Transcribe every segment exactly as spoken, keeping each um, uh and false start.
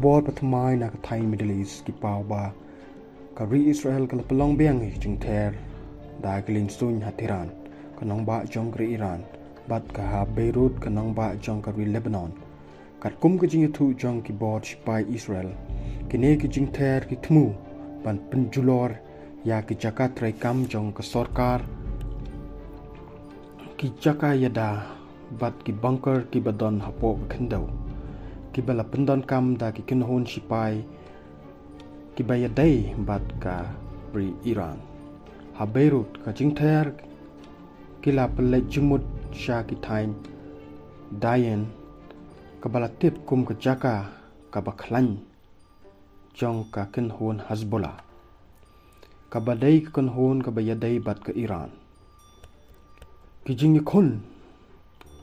Bor patmai na ka thaiñ Middle East ki paw ba ka ri Israel ka la pynlong biang ïa ka jingther da ki liengsuiñ ha Tehran, ka nongbah jong ka ri Iran, bad ka ha Beirut, ka nongbah jong ka ri Lebanon. Katkum ka jingïathuh jong ki bor shipai Israel, kine ki jingther ki thmu ban pynjulor ïa ki jaka treikam jong ka sorkar, ki jaka ïada bad ki bunker kiba don hapoh ka khyndew, kiba la pyndonkam da ki kynhun shipai kiba ïadei bad ka ri Iran. Ha Beirut, ka jingther ki la pynleit jingmut sha ki thaiñ Dayen, kaba la tip kum ka jaka kaba khlaiñ jong ka kynhun Hezbollah, kaba dei ka kynhun kaba ïadei bad ka Iran. Ki jingïakhun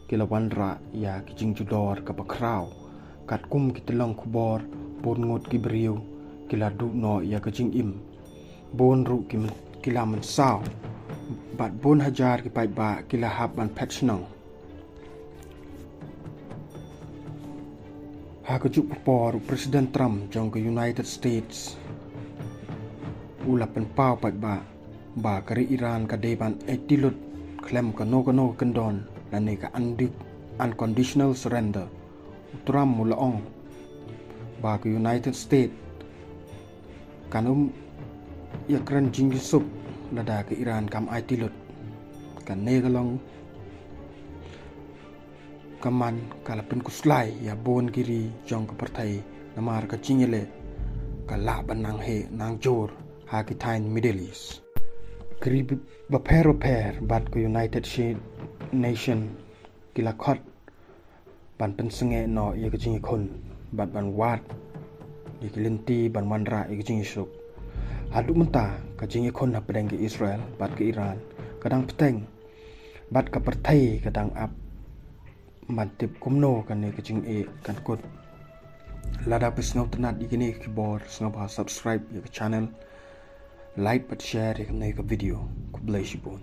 ki la wanrah ïa ki jingjulor kaba khraw, katkum ki tyllong khubor, bun ngut ki briew ki la duh noh ïa ka jingim. Bun ruh ki, ki la mynsaw, bad bun hajar ki paidbah ki la hap ban phet shnong. Ha kajuh ka por, u President Trump jong ka United States u la pynpaw paidbah ba ka ri Iran ka dei ban aiti lut khlem kano kano ka kyndon lane ka undi-, unconditional surrender. U Trump u la ong ba ka United States kan ym ïakren jingïasuk lada ka Iran kam aiti lut. Kane ka long ka man ka la pynkhuslai ïa bun ki ri jong ka pyrthei, namar ka jingïaleh ka lah ban nang heh nang jur ha ki thaiñ Middle East. Ki ri bapher bapher bad ka United Shi-, Nation ki la khot ban pynsangeh noh ïa ka jingïakhun bad ban wad ïa ki lynti ban wanrah ïa ka jingïasuk. Haduh mynta ka jingïakhun hapdeng ka Israel bad ka Iran ka dang bteng, bad ka pyrthei ka dang ap ban tip kumno kane ka jingeh kan kut. Lada phi sngewtynnat ïa kine ki khubor, sngewbha subscribe ïa ka channel, like bad share ïa kane ka video. Khublei shibun.